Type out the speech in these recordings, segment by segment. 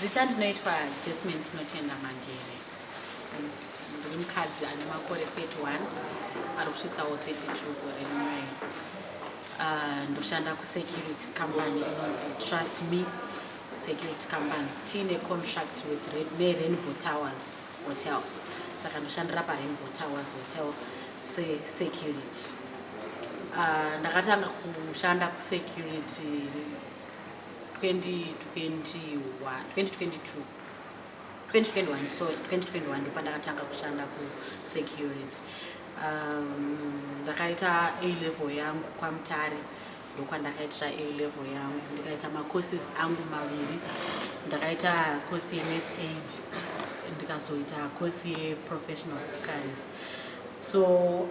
Zita ndinoitwa Jasmine Tinotenda Mangere. Ndiri mukadzi ane makore 31 ari kusvitsawo 32 gore rinouya. Ndoshanda kusecurity company inonzi Trust Me Security Company. Tiine contract with neRainbow Towers Hotel. Saka ndoshandira paRainbow Towers Hotel sesecurity. Ndakatanga kushanda kusecurity 2021, 2022, 2021, sorry, 2021 ndopandakatanga kushanda kusecurity. Ndakaita A level yangu kwaMutare, ndokwandakaitira A level yangu, ndikaita macourses angu maviri. Ndakaita course yeNurse Aid, ndikazoita course yeprofessional cookeries. So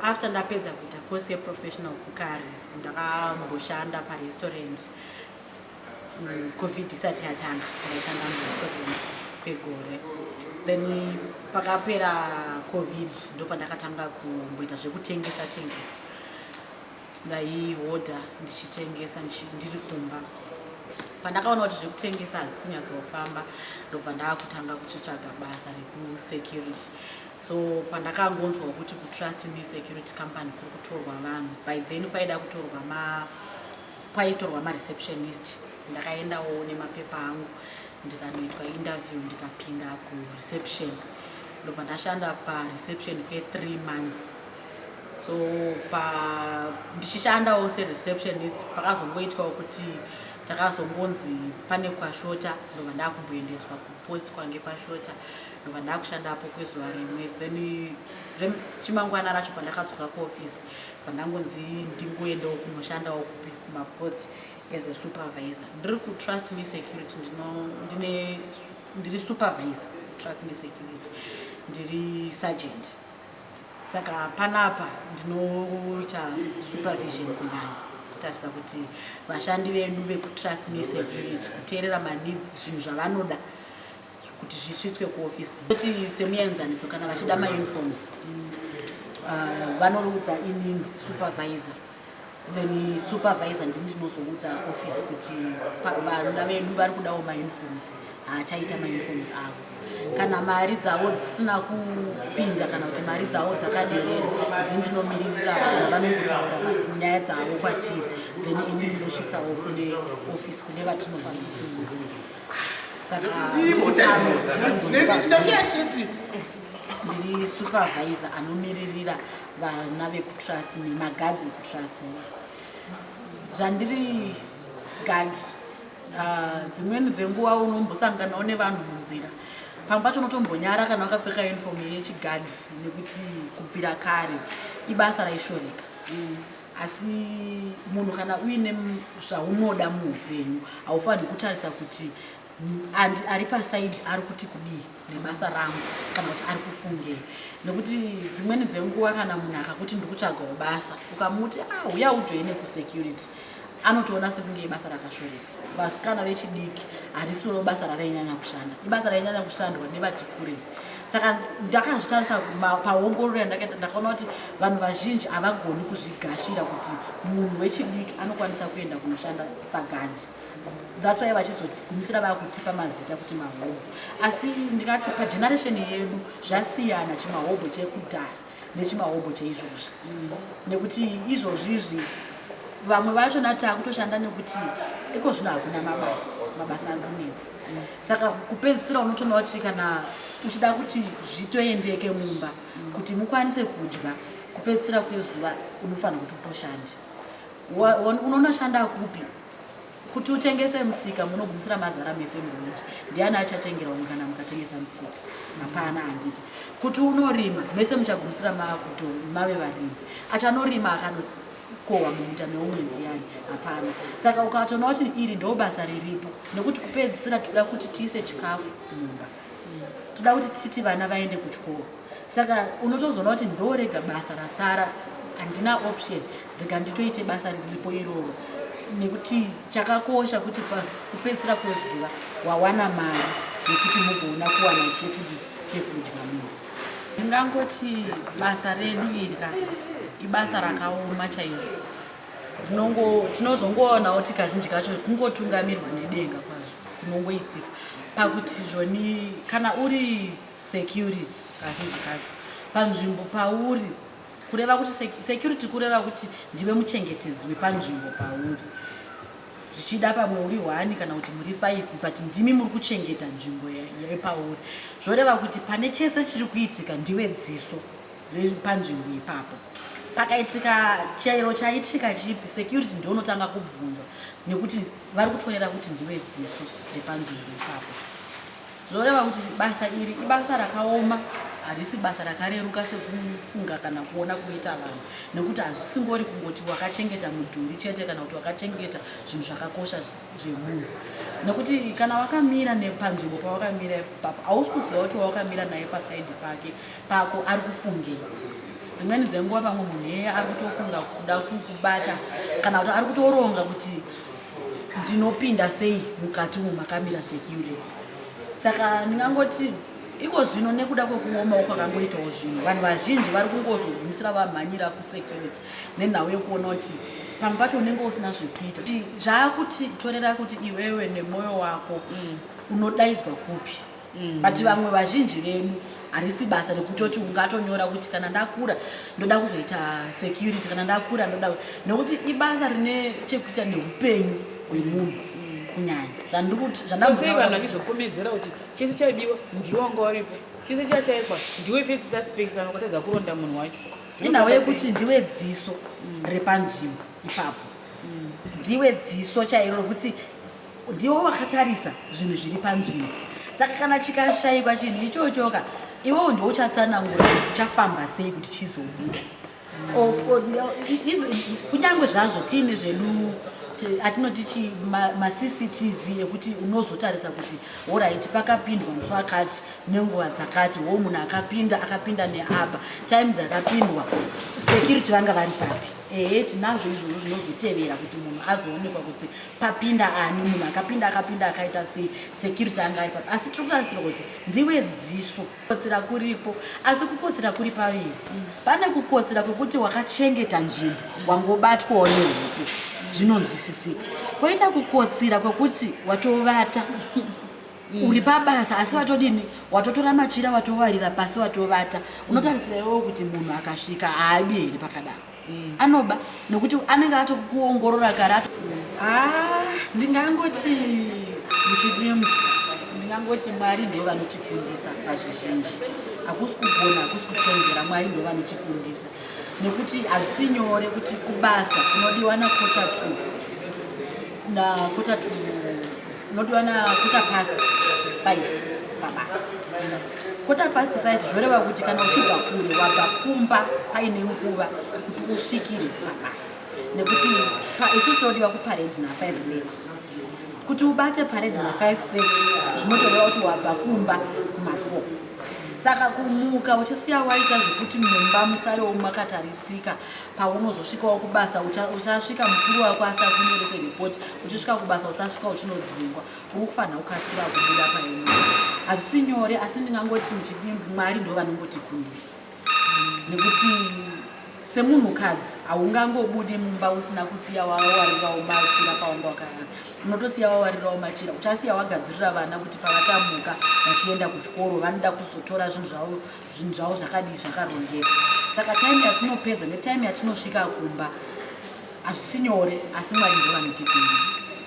after ndapedza kuita course yeprofessional cookery, ndakamboshanda parestaurant COVID isati yatanga. Ndaishanda murestaurant kwegore, then pakapera COVID ndopandakatanga kumboita zvekutengesa tengesa. Ndaihodha ndichitengesa ndiri kumba. Pandakaona kuti zvekutengesa hazisi kunyatsofamba, ndobva ndaakutanga kuchitsvaga basa rekusecurity. So pandakangonzwa kuti kuTrust Me Security Company kuri kutorwa vanhu, by then kwaida kutorwa ma kwaitorwa mareceptionist, ndakaendawo nemapepa angu, ndikanoitwa interview, ndikapinda kureception. Ndobva ndashanda pareception kwe3 months. So pa ndichishandawo sereceptionist, pakazongoitwawo kuti takazongonzi pane kwashota, ndobva ndakumboendeswa kupost kwange kwashota, ndobva ndakushandapo kwezuva rimwe. Then chimangwana racho pandakadzoka kuofisi, bva ndingoendawo kunoshandawo kupi, kumapost as a supervisor. Ndiri kuTrust Me Security, ndiri supervisor. Trust Me Security ndiri sergeant. Saka panapa ndinoita supervision, kunyanya kutarisa kuti vashandi vedu vekuTrust Me Security, kuteerera maneeds, zvinhu zvavanoda kuti zvisvitswe kuofisi. Kuti semuenzaniso, kana vachida mauniforms, vanoudza inini supervisor, then supervisor ndini ndinozoudza office kuti vana vedu vari kudawo mauniforms, haachaita mauniforms avo. Kana mari dzavo dzisina kupinda kana kuti mari dzavo dzakaderera, ndini ndinomiririra vana. Vanongotaura nyaya dzavo kwatiri, then ini ndinosvitsawo kune office, kune vatinofanira kuudza. Saka ndiri supervisor anomiririra vana vekuTrust Me, maguards ekuTrust Me. Zvandiri guard, dzimweni dzenguva unombosanganawo nevanhu munzira. Pamwe pacho unotombonyara kana wakapfeka uniform yechiguard, nekuti kubvira kare ibasa raishoreka. Asi munhu kana uine zvaunoda muupenyu, haufaniri kutarisa kuti ari paside ari kuti kudii nebasa rangu kana kuti ari kufungei, nekuti dzimweni dzenguva kana munhu akakuti ndikutsvagawo basa, ukamuti, "Ah, uya ujoine kusecurity," anotoona sekunge ibasa rakashoreka. Vasikana vechidiki harisiro basa ravainyanya kushanda, ibasa rainyanya kushandwa nevati kurei. Saka ndakazvitarisa paongororo yandakaita, ndakaona kuti vanhu vazhinji havagoni kuzvigashira kuti munhu wechidiki anokwanisa kuenda kunoshanda saguard. That's why vachizogumisira vakutipa mazita kuti mahobho. Asi ndingati pageneration yedu zvasiyana, chimahobho chekudhara nechimahobho cheizvozvi, nekuti izvozvi izvi vamwe vachona taakutoshanda nekuti iko zvino hakuna mabasa, mabasa ari kunetsa. Saka kupedzisira unotoona kuti kana uchida kuti zvitoendeke mumba, kuti mukwanise kudya kupedzisira kwezuva, unofanira kuti utoshande. Unonoshanda kupi? Kuti utengese musika, munogumisira mazara mese muroad. Ndiani achatengera umwe kana mukatengesa musika? Hapana, handiti? Kuti unorima, mese muchagumisira makuto mave varimi. Achanorima akanokohwa mumunda meumwe ndiani? Hapana. Saka ukatoona kuti iri ndo basa riripo, nekuti kupedzisira toda kuti tiise chikafu mumba, toda kuti titi vana vaende kuchikoro, saka unotozoona kuti ndorega basa rasara, handina option, rega nditoite basa riripo iroro, nekuti chakakosha kuti kupedzisira kwezuva wawana mari yekuti mugoona kuwana chekudya munhu. Ndingangoti basa redu iri ka ibasa rakaoma chaizvo. Tinozongoonawo kuti kazhinji kacho kungotungamirwa nedenga kwazvo. kunongoitika pakuti zvoni kana uri security kazhinji kacho panzvimbo pauri, kureva kuti security, kureva kuti ndiwe muchengetedzi wepanzvimbo pauri. Zvichida pamwe uri one kana kuti muri five, but ndimi muri kuchengeta nzvimbo yepauri. Zvoreva kuti pane chese chiri kuitika, ndiwe dziso repanzvimbo ipapo. Pakaitika chero chaitika chipi, security ndounotanga kubvunzwa, nekuti vari kutorera kuti ndiwe dziso repanzvimbo ipapo. Zvoreva kuti basa iri ibasa rakaoma, harisi basa rakareruka sekufunga kana kuona kunoita vanhu, nekuti hazvisingori kungoti wakachengeta mudhuri chete kana kuti wakachengeta zvinhu zvakakosha zvemunhu, nekuti kana wakamira nepanzvimbo pawakamira ipapo, hausi kuziva kuti wawakamira naye pasaidi pake pako ari kufungei. Dzimweni dzenguva pamwe munhu iyeye ari kutofunga kuda kukubata, kana kuti ari kutoronga kuti ndinopinda sei mukati umu makamira security. Saka ndingangoti iko zvino, nekuda kwekuomawo kwakangoitawo zvinhu, vanhu vazhinji vari kungozogumisira vamhanyira kusecurity nenhau yekuona kuti pamwe pacho unenge usina zvekuita. Zvaakuti torera kuti iwewe nemwoyo wako unodaidzwa kupi. But vamwe vazhinji vedu, harisi basa rekutoti ungatonyora kuti kana ndakura ndoda kuzoita security, kana ndakura ndoda, nekuti ibasa rine chekuita neupenyu hwemunhu kunyanya. Sei vanhu vachizopomedzera kuti chese chaibiwa ndiwe wanga waripo, chese chashaikwa ndiwe first suspect kana ukatadza kuronda munhu wacho? Inhau yekuti ndiwe dziso repanzvimbo ipapo, ndiwe dziso chairo rokuti ndiwe wakatarisa zvinhu zviri panzvimbo. Saka kana chikashayikwa chinhu ichochoka, iwewo ndiwe uchatsanangura kuti chafamba sei kuti chizobuda. Kunyange zvazvo tiine zvedu atinoti maCCTV ekuti unozotarisa kuti alright, pakapindwa musi wakati nenguva dzakati, wo munhu akapinda akapinda neapa, time dzakapindwa, security vanga vari papi. Ehe, tinazvo izvozvo zvinozotevera kuti munhu azoonekwa kuti papinda ani, munhu akapinda akapinda akaita sei, security anga ari papi. Asi tiri kutarisira kuti ndiwe dziso. Kukotsira kuripo, asi kukotsira kuri paviri. Pane kukotsira kwekuti wakachengeta nzvimbo, wangobatwawo nehope, zvinonzwisisika. Kwoita kukotsira kwekuti watovata uri pabasa, asi watodini, watotora machira, watowarira pasi, watovata. Unotarisira iwewo kuti munhu akasvika haabi here? Pakadaro anoba, nekuti anenge atokuongorora kare. Ah, ndingangoti muchidimbu, ndingangoti Mwari ndo vanotikundisa pazvizhinji. Hakusi kugona, hakusi kuchenjera, Mwari ndo vanotikundisa, nekuti hazvisi nyore kuti kubasa unodiwa na2:45, na2:45, unodiwa na5:15 pabasa. 5:15 zvoreva kuti kana uchibva kure, wabva kumba paine nguva kuti usvikire pabasa, nekuti isu tinodiwa kuparade na5:30. Kuti ubate parade na5:30 zvinotoreva kuti wabva kumba kuma4. Saka kumuka uchisiya waita zvekuti mumba musarewo makatarisika, paunozosvikawo kubasa uchasvika mukuru wako asakunyorese ripoti. Uchisvika kubasa usasvika uchinodzingwa, uri kufanira kukasikira kubuda paino. Hazvisi nyore, asi ndingangoti muchidimbu, Mwari ndo vanongotikundisa, nekuti semunhukadzi haungangobudi mumba usina kusiya wawarirawo machira paunga wakarara. Unotosiya wawarirawo machira, uchasiya wagadzirira vana kuti pavachamuka vachienda kuchikoro vanoda kuzotora zvinhu zvavo, zvinhu zvavo zvakadii, zvakarongeka. Saka time yatinopedza netime yatinosvika kumba hazvisi nyore, asi Mwari ndo vanotikundisa.